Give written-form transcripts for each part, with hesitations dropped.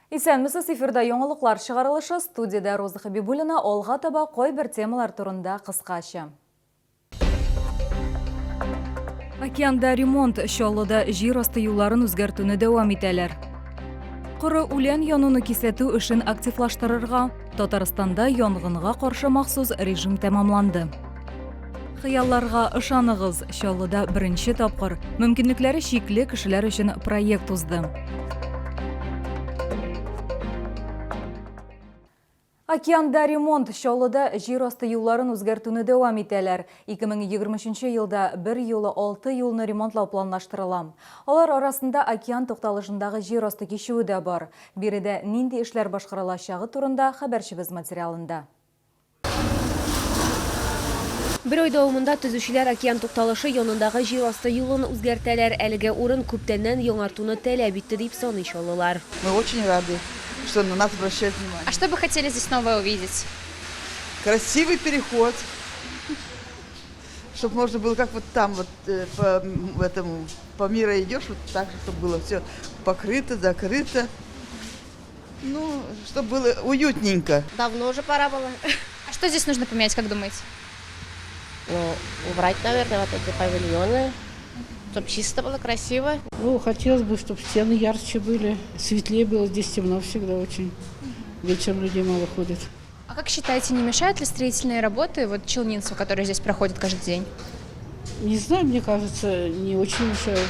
Исәнмесез, эфирда яңалыклар чыгарылышы, студиядә Роза Хәбибуллина, алга таба кайбер темалар турында кыскача. Океанда ремонт, Чаллыда җир асты юлларын үзгәртүне дәвам итәләр. Коры үлән януны кисәтү эшен активлаштырырга, Татарстанда янгынга каршы махсус режим тәмамланды. Хыялларга ышаныгыз, Чаллыда беренче тапкыр мөмкинлекләре чикле кешеләр өчен проект узды. Океанда ремонт, Чаллыда җир асты юлларын үзгәртүне дәвам итәләр. 2023 елда бер юлы 6 юлны ремонтлау планлаштырыла. Алар арасында океан тукталышындагы җир асты кичүе дә бар. Биредә нинди эшләр башкарылачагы турында хәбәрчебез материалында. Бер ай дәвамында төзүчеләр океан тукталышы янындагы җир асты юлын үзгәртәләр. Әлеге урын күптәннән яңартуны таләп итте, дип саный чаллылар. Мы очень рады, что на нас обращают внимание. А что бы хотели здесь новое увидеть? Красивый переход, чтобы можно было как вот там вот по этому, по миру идешь, вот так же, чтобы было все покрыто, закрыто. Ну, чтобы было уютненько. Давно уже пора было. А что здесь нужно поменять, как думаете? Ну, убрать, наверное, вот эти павильоны, чтобы чисто было, красиво. Ну, хотелось бы, чтобы стены ярче были, светлее было, здесь темно всегда очень. Вечером людей мало ходит. А как считаете, не мешают ли строительные работы вот челнинцу, которые здесь проходят каждый день? Не знаю, мне кажется, не очень мешают.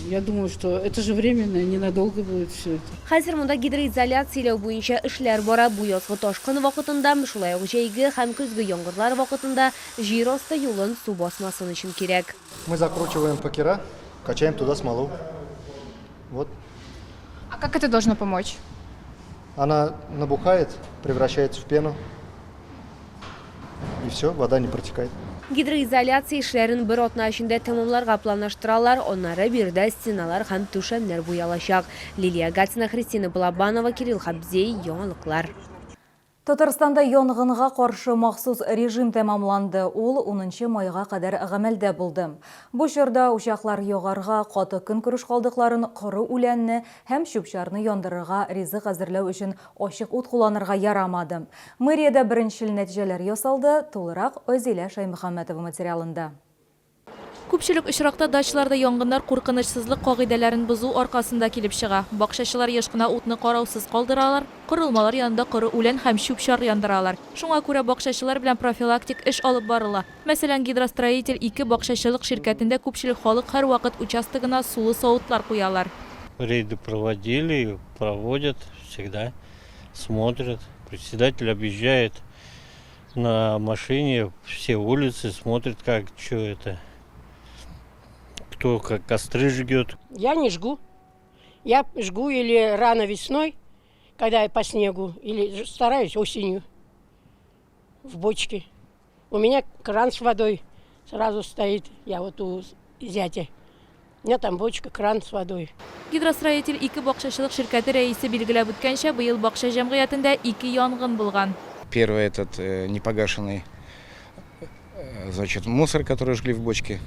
Я думаю, что это же временно, ненадолго будет все это. Хәзер монда гидроизоляцияләү буенча эшләр бара. Бу язгы ташкын вакытында, шулай ук җәйге һәм көзге яңгырлар вакытында җир асты юлын су басмасын өчен кирәк. Мы закручиваем факера, качаем туда смолу. Вот. А как это должно помочь? Она набухает, превращается в пену. И все, вода не протекает. Гидроизоляция эшләрен бер атна эчендә тәмамларга планлаштыралар, аннары биредә стеналар һәм түшәмнәр буялачак. Лилия Гатина, Христина Балабанова, Кирилл Хабзей, Яңалыклар. Татарстанда янгынга каршы махсус режим тәмамланды. Ул 10 майга кадәр гамәлдә булды. Бу чорда учаклар ягарга, каты көнкүреш калдыкларын, коры үләнне һәм чүп-чарны яндырырга, ризык әзерләү өчен ачык ут кулланырга ярамады. Мэриядә беренчел нәтиҗәләр ясалды, тулырак Айзилә Шәймөхәммәтова материалында. Күпчелек очракта дачаларда янгыннар куркынычсызлык кагыйдәләрен бозу аркасында килеп чыга. Бакчачылар еш кына утны караусыз калдыралар, корылмалар янында коры үлән һәм чүп-чар яндыралар. Шуңа күрә бакчачылар белән профилактик эш алып барыла. Мәсәлән, Гидростроитель 2 бакчачылык ширкәтендә күпчелек халык һәрвакыт участогына сулы савытлар куялар. Рейды проводили, проводят всегда, смотрят. Председатель объезжает на машине все улицы, смотрит, как, что это, кто как костры жгет. Я не жгу. Я жгу или рано весной, когда я по снегу, или стараюсь осенью в бочке. У меня кран с водой сразу стоит, я вот у зятя. У меня там бочка, кран с водой. Гидростроитель 2 бакчачылык ширкәте рәисе билгеләп үткәнчә, быел бакча җәмгыятендә ике янгын булган. Первый этот непогашенный, значит, мусор, который жгли в бочке.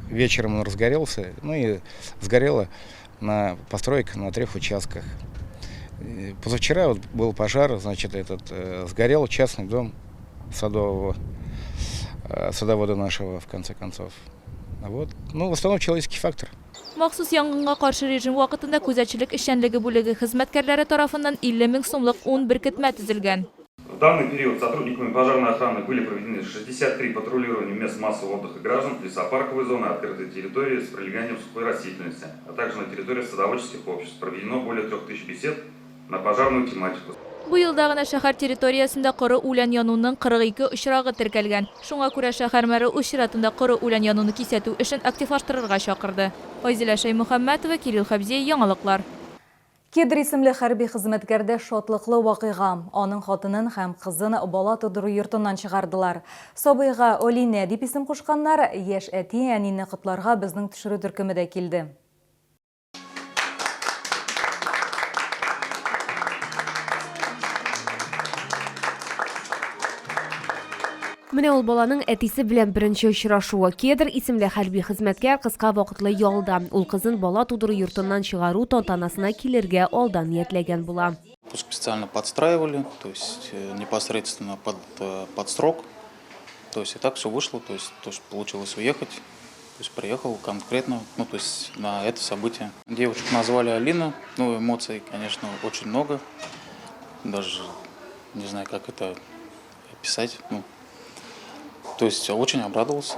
Вечером он разгорелся, ну и сгорело на постройках на 3 участках. Позавчера вот был пожар, значит, этот, сгорел частный дом садовода нашего, в конце концов. Вот. В основном человеческий фактор. Махсус янгынга каршы режим вакытында күзәтчелек эшчәнлеге бүлеге хезмәткәрләре тарафыннан илле мең сумлык ун беркетмә төзелгән. В данный период сотрудниками пожарной охраны были проведены 63 патрулирования мест массового отдыха граждан, лесопарковой зоны, открытой территории с прилеганием сухой растительности, а также на территории садоводческих обществ. Проведено более 3000 бесед на пожарную тематику. Бу елда гына шәһәр территориясендә коры үлән януның 42 очрагы теркәлгән. Шуңа күрә шәһәр мэры үз чиратында коры үлән януны кисәтү эшен активлаштырырга чакырды. Айзилә Шәймөхәммәтова, Кирилл Хәбзиев, Яңалыклар. Кедр исемле хәрби хезмәткәрдә шатлыклы вакыйга. Аның хатынын һәм кызын бала тудыру йортыннан чыгардылар. Сабыйга Олинә дип исем кушканнар. Яшь әти-әнине котларга безнең төшерү төркеме дә килде. Менә ул баланың әтисе белән беренче очрашуы. Кедр исемле хәрби хезмәткәр кыска вакытлы ялда. Ул кызын бала тудыру йортыннан чыгару тантанасына килергә алдан ниятләгән була. Пуск специально подстраивали, то есть непосредственно под, под срок. То есть и так все вышло, то есть то, что получилось уехать. То есть приехал конкретно, ну, то есть на это событие. Девочку назвали Алина, ну, эмоций, конечно, очень много. Даже не знаю, как это описать. Ну, то есть очень обрадовался.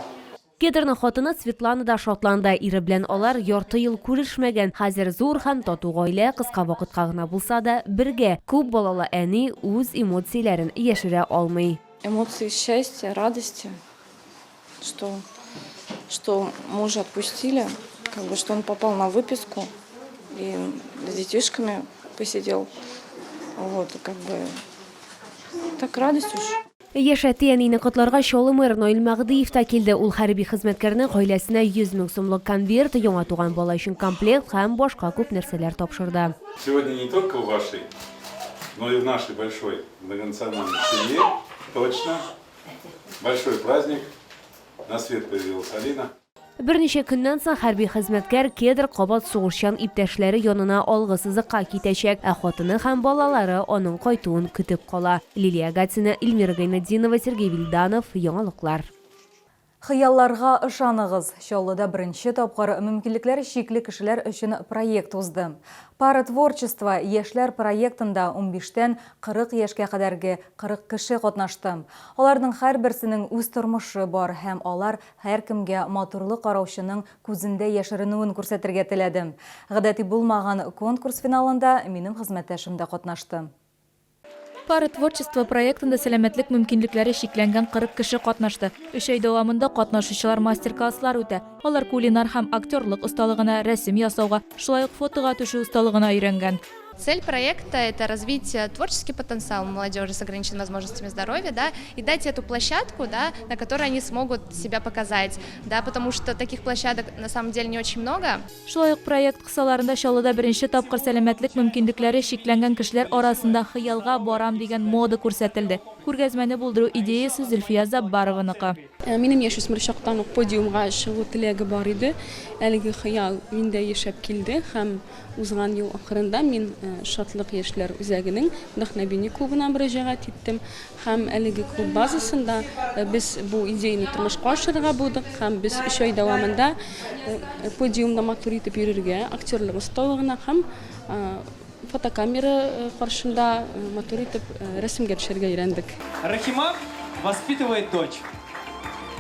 Кедрның хатыны Светлана да шатланды. Ире белән алар ярты ел күрешмәгән. Хәзер зур һәм тату гаилә кыска вакытка гына булса да бергә. Күп балалы әни үз эмоцияләрен яшерә алмый. Эмоции счастья, радости, что, что мужа отпустили, как бы, что он попал на выписку и с детишками посидел. Вот, как бы, так радость уж. Яшь әти-әнине котларга Чаллы мэры Наил Мәгъдиев та килде. Ул хәрби хезмәткәрнең гаиләсенә 100 мең сумлык конверт, яңа туган бала өчен комплект һәм башка күп нәрсәләр тапшырды. Сегодня не только в вашей, но и в нашей большой многонациональной семье точно большой праздник. На свет появилась Алина. Берничә көннән соң хәрби хезмәткәр Кедр кабат сугышчан иптәшләре янына алгы сызыкка китәчәк, ә хатыны һәм балалары аның кайтуын көтеп кала. Лилия Гатина, Эльмира Гайнетдинова, Сергей Вильданов, Яңалыклар. Хыялларга ышаныгыз! Чаллыда беренче тапкыр мөмкинлекләре чикле кешеләр өчен проект узды. Пара творчества яшьләр проектында унбиштән 40 яшькә кадәрге 40 кеше катнашты. Аларның һәрберсенең үз тормышы бар һәм алар һәркемгә матурлык караучының күзендә яшеренүен күрсәтергә теләде. Гадәти булмаган конкурс финалында минем хезмәттәшем дә катнашты. Пара творчества проектында сәламәтлек мөмкинлекләре чикләнгән 40 кеше катнашты. Өч ай дәвамында катнашучылар мастер-класслар үтә. Алар кулинар һәм актерлык осталыгына, рәсем ясауга, шулай ук фотога төшү осталыгына өйрәнгән. Цель проекта – это развить творческий потенциал молодежи с ограниченными возможностями здоровья, да, и дать эту площадку, да, на которой они смогут себя показать, да, потому что таких площадок на самом деле не очень много. Шулай ук проект кысаларында Чаллыда беренче тапкыр сәламәтлек мөмкинлекләре чикләнгән кешеләр арасында Хыялга барам дигән мода күрсәтелде. Күргәзмәне булдыру идеясе Зөлфия Заббарованыкы. Минем яшүсмер чактан ук подиумга чыгу теләге бар иде. Әлеге хыял миндә яшәп килде һәм узган ел ахырында мин Шатлык яшьләр үзәгенең Вдохновение клубына мөрәҗәгать иттем һәм әлеге клуб базасында без бу идеяне тормышка ашырырга булдык һәм без өч ай дәвамында подиумда матур итеп йөрергә, актерлык осталыгына һәм фотокамера каршында матур итеп рәсемгә төшәргә өйрәндек. Рахима воспитывает дочь.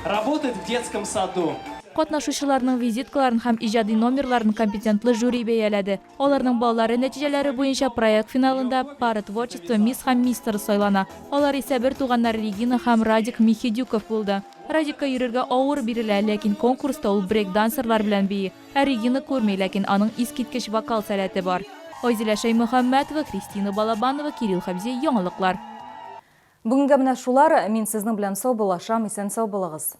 Работает в детском саду. Катнашучыларның визиткаларын һәм иҗади номерларын компетентлы жюри бәяләде. Аларның баллары нәтиҗәләре буенча проект финалында Пара творчества мисс һәм мистер сайлана. Алар исә бертуганнар Регина һәм Радик Михедюков булды. Радикка йөрергә авыр бирелә, ләкин конкурста ул брейк-дансерлар белән бии. Ә Регина күрми, ләкин аның искиткеч вокал сәләте бар. Айзилә Шәймөхәммәтова, Кристина Балабанова, Кирилл Хәбзиев, Яңалыклар. Бүгенгә менә шулар, мин сезнең белән саубуллашам, исән-сау булыгыз.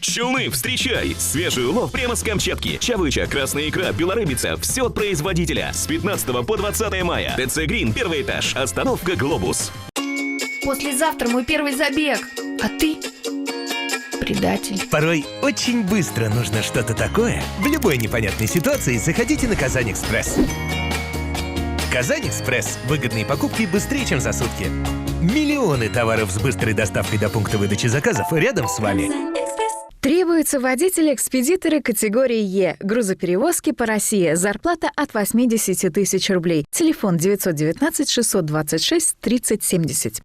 Челны, встречай! Свежий улов прямо с Камчатки. Чавыча, красная икра, белорыбица. Все от производителя. С 15 по 20 мая. ТЦ Грин, первый этаж. Остановка Глобус. Послезавтра мой первый забег. А ты предатель. Порой очень быстро нужно что-то такое. В любой непонятной ситуации заходите на Казань-Экспресс. Казань-Экспресс. Выгодные покупки быстрее, чем за сутки. Миллионы товаров с быстрой доставкой до пункта выдачи заказов рядом с вами. Требуются водители-экспедиторы категории Е. Грузоперевозки по России. Зарплата от 80 тысяч рублей. Телефон 919 626 30 70.